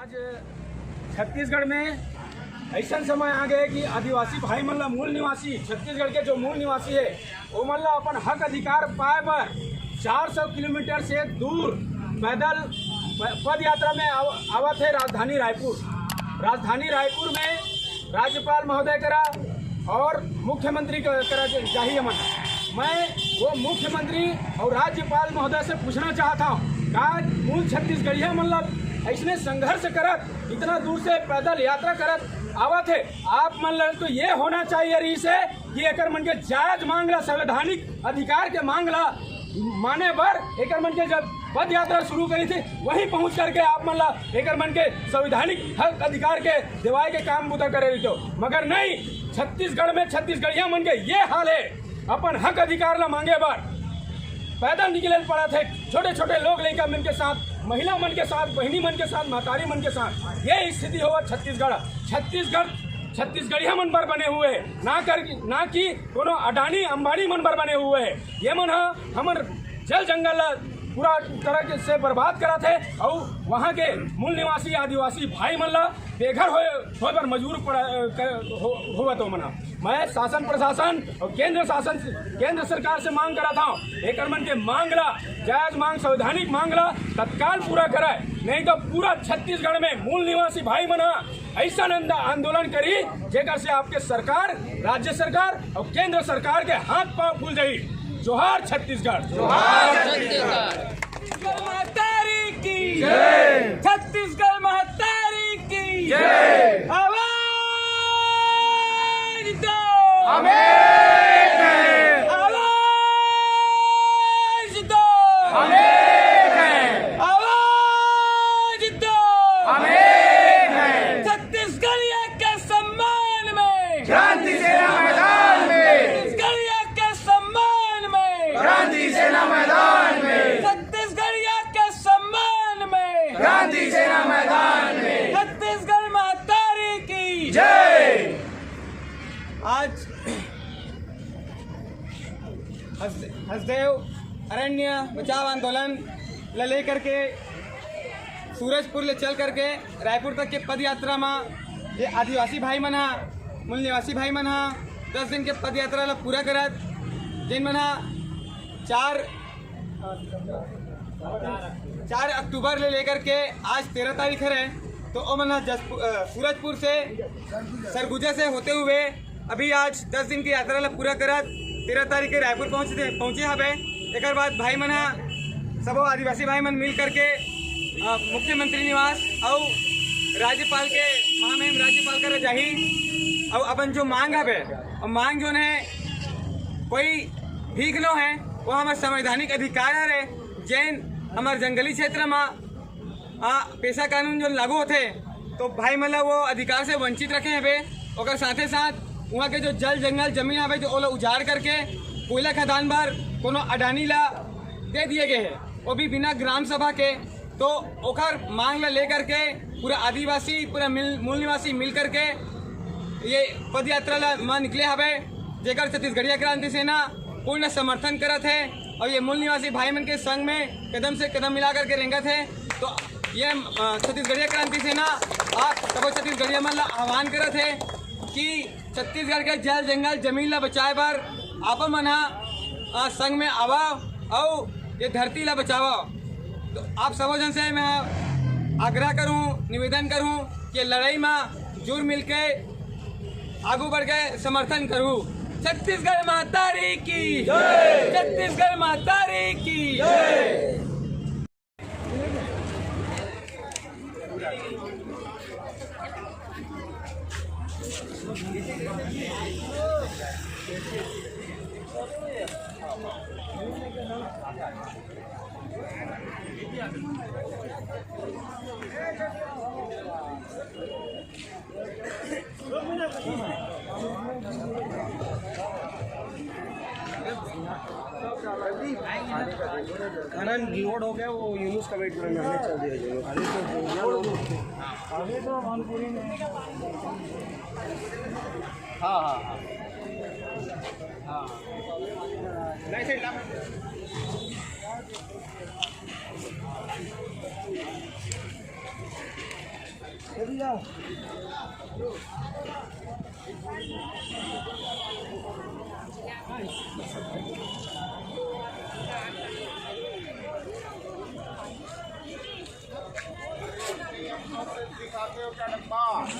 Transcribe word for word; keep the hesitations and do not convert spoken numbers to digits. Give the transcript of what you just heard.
आज छत्तीसगढ़ में ऐसा समय आ गए कि आदिवासी भाई मन ला, मूल निवासी, छत्तीसगढ़ के जो मूल निवासी है, वो मन ला अपन हक अधिकार पाए बर चार सौ किलोमीटर से दूर पैदल प-, पद यात्रा में आव-, आवत है राजधानी रायपुर। राजधानी रायपुर में राज्यपाल महोदय करा और मुख्यमंत्री क-, करा ज-, जाही हमन। मैं वो मुख्यमंत्री और राज्यपाल महोदय से पूछना चाहता हूँ, का मूल छत्तीसगढ़िया मन ला ऐसने संघर्ष करत, इतना दूर से पैदल यात्रा करत आवत है? आप मन ला तो ये होना चाहिए रही से कि एकर मन के जायज मांग ला, संवैधानिक अधिकार के मांग ला माने बर एकर मन के जब पद यात्रा शुरू करी थी, वहीं पहुंच करके आप मन ला एकर मन के संवैधानिक हक अधिकार के देवाए के काम बुता करे रहितो। मगर नहीं, छत्तीसगढ़ में छत्तीसगढ़िया मन के ये हाल है, अपन हक अधिकार ला मांगे बर पैदल निकले पड़त है। छोटे छोटे लोग, लइका मन के साथ, महिला मन के साथ, बहिनी मन के साथ, महतारी मन के साथ ये स्थिति होवत छत्तीसगढ़। छत्तीसगढ़ छत्तीसगढ़िया मन बर बने हुए है, ना कर, ना कि कोनो अडानी अंबानी मन बर बने हुए है। ये मन ह हमर जल जंगल ला पूरा तरह के से बर्बाद करत है और वहाँ के मूल निवासी आदिवासी भाई मन ला बेघर होए, होए बर मजबूर पड़ा, कर, हो, होवत ओमन ह। मैं शासन प्रशासन और केंद्र शासन से, केंद्र सरकार से मांग करत हूँ, एकर मन के मांग ला, जायज मांग, संवैधानिक मांग ला तत्काल पूरा कराए, नहीं तो पूरा छत्तीसगढ़ में मूल निवासी भाई मन ह ऐसा आंद-, आंदोलन करी, जेकर से आपके सरकार, राज्य सरकार और केंद्र सरकार के हाथ पांव फूल जाई। जोहार छत्तीसगढ़। जोहार छत्तीसगढ़। छत्तीसगढ़ महतारी की जय। छत्तीसगढ़ महतारी की जय। आवाज दो। हमें आवाज दो। हमें आवाज दो। हमें छत्तीसगढ़िया के सम्मान में। क्रांति सेना मैदान में। छत्तीसगढ़िया के सम्मान में। क्रांति सेना मैदान में। छत्तीसगढ़िया के सम्मान में। क्रांति सेना मैदान में। छत्तीसगढ़ महतारी की जय। आज हस-, हसदेव अरण्य बचाव आंदोलन ल लेकर के सूरजपुर ले चल करके रायपुर तक के पद यात्रा म ये आदिवासी भाई मन ह, मूल निवासी भाई मन ह दस दिन के पद यात्रा ल पूरा करत, जिन मन ह चार, चार अक्टूबर ले लेकर के आज तेरह तारीख हरे, तो ओमन ह जसपु-, अ, सूरजपुर से सरगुजा से होते हुए अभी आज दस दिन के यात्रा ला पूरा करत तेरह तारीख के रायपुर पहुँचते, पहुँचे हवे। एकर बाद भाई मन ह, सबो आदिवासी भाई मन मिल करके, अ, मुख्यमंत्री निवास अउ राज्यपाल के, महामहिम राज्यपाल करा जाही अउ अपन जो मांग हवे, अउ मांग जोन है, कोई भीख नो है, वो हमर संवैधानिक अधिकार हरे, जेन हमर जंगली क्षेत्र म आ, पेसा कानून जो लागू होथे, तो भाई मन ला वो अधिकार से वंचित रखे हवे। ओकर साथे साथ उहाँ के जो जल जंगल जमीन हवे, जो ओला उजाड़ करके कोयला खदान बर कोनो अडानी ला दे दिए गए हे, वो भी बिना ग्राम सभा के। तो ओकर मांग ला लेकर के पूरा आदिवासी, पूरा मिल, मूल निवासी मिल करके ये पद यात्रा ला म निकले हवे, जेकर छत्तीसगढ़िया क्रांति सेना पूर्ण समर्थन करत हे। और ये मूल निवासी भाई मन के संग में कदम से कदम मिला करके रेंगत हे। तो ये, अ, छत्तीसगढ़िया क्रांति सेना आप सबो छत्तीसगढ़िया मन ला आह्वान करत हे कि छत्तीसगढ़ के जल जंगल जमीन ला बचाए बर आप मन ह, अ, संग में आवा अउ ये धरती ला बचावा। तो आप सबो जन से मैं आग्रह करूं, निवेदन करूं कि लड़ाई में जुड़ मिलके आगू बढ़ के समर्थन करूं। छत्तीसगढ़ महतारी की जय। छत्तीसगढ़ महतारी की जय। आनंद लोड हो गया, वो यूनुस का वेट करना है, चल दिया यूनुस। अभी तो, अभी तो हम पूरी नहीं। हाँ, हाँ, हाँ। हाँ। नहीं, सही, लाभ।